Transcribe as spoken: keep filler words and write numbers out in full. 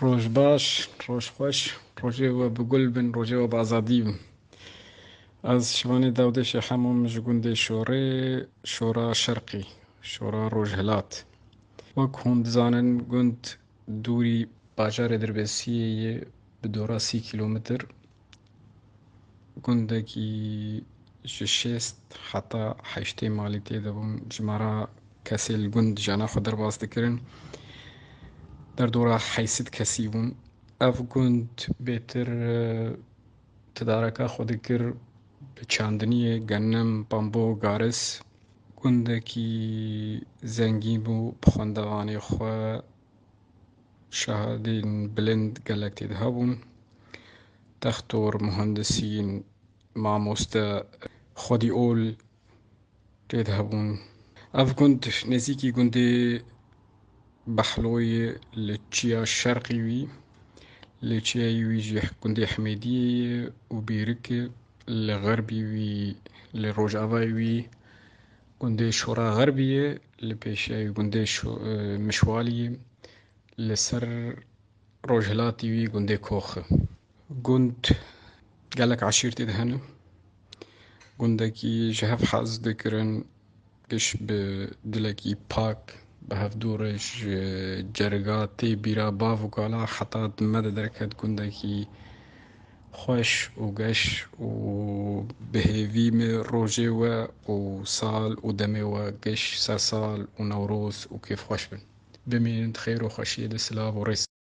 Roj baş, roj xweş, rojê we bi gul bin, rojê we bi azadî bin. Ez Şivanê Dawdêşê Hemo, min ji gundê Şorê, Şora Şerqî, Şora Rojhilat. Wek hûn dizanin, gund dûrî bajarê Dirbêsiyê ye, bi dora sî kîlometr. Gundekî ji şêst heta heştê malî tê de bûn. Jimara kesê li gund jana xwe derbas dikirin. Derdora heyşt kesî bûn. Ev gund bêtir, e, tidareka xwe dikir bi çandiniyê, genim, bambo, garis. Gundekî zengîn bû bi xwendevanê xwe, şahidên bilind gelek tê de hebûn. Textor, muhandisîn, mamoste, xwedî ol tê de hebûn. Ev gund nêzîkî gundê Behloyê li çiya şerqî wî, li çiyayî wî jî gundê Hemêdiyê ye û Bêrik e, li xerbî wî, li rojavayê wî gundê Şora Xerbî ye, li pêşiyayî gundê Şo-, e, Mişwalî ye, li ser rojhilatî wî gundê Kox e. Gund gelek eşîrtê de hene. Gundekî ji hev hez dikirin, giş bi dilekî pak, bi hevdû re ji cerga tê bîra bav û kala heta me de derket gundekî xweş û geş û bi hêvî me rojê we û sal û demê we geş ser sal û Newroz û kêfxweş bin. Bimînin di xêr û xweşiyê de, silav û rêz.